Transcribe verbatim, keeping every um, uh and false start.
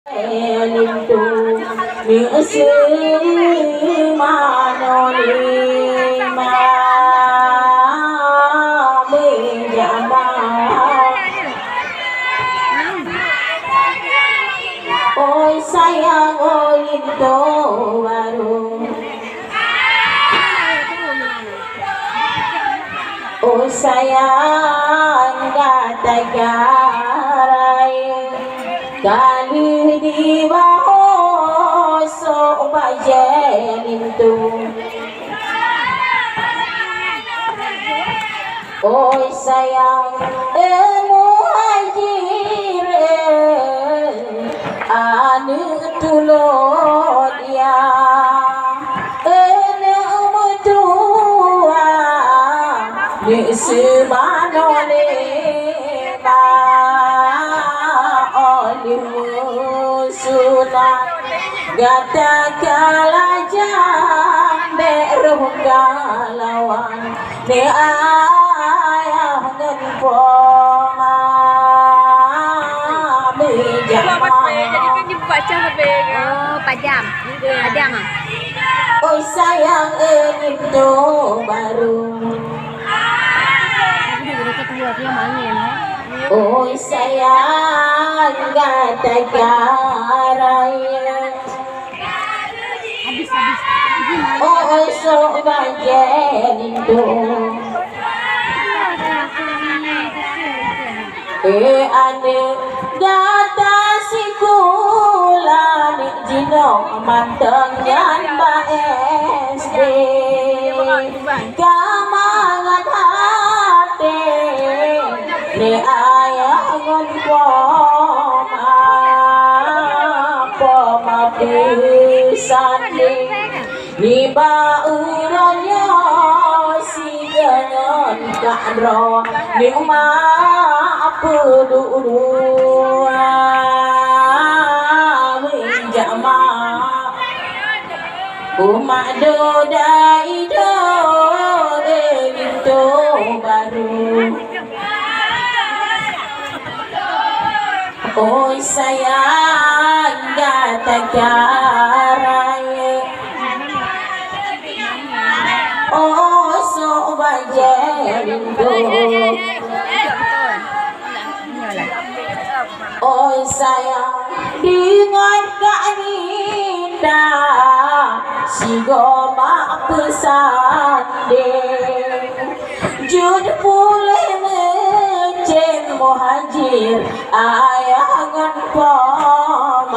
Linto, neuk seumanoe lima meujamaah. Oi sayang, oi linto barô. Oh sayang, gata ka rayeuk, ka lheueh jibaho sok bajèe linto. Oh sayang, eh muhajir, eh. Aneuk tulôt ya, aneuk meutuah, neuk seumanoe lé ma, oh lheueh meusunat. Gata ka lajang, bèk roh galawan. Ni ayah ngon poma meujak. Oh, pajam. Pajam ah. Oi sayang, eh linto barô. Oi sayang, gata ka rayeuk. Oh, oi sok bajèe linto. Eh aneuk, gata sikula neuk jinoe mantong nyan bak S D. Ka mangat até lé ayah ngon poma, poma peusandéng. Nibak uroe nyoe sigoe ngon kak droe, nyoe mak peuduek dua meujak mak. Umat doda ido linto barô. Oi sayang, gata ka rayeuk. Oh, sok bajèe linto. Oi sayang, deungon kak Nita, sigoe mak peusandéng. Jeuet puléh meucén muhajir, ayah ngon po.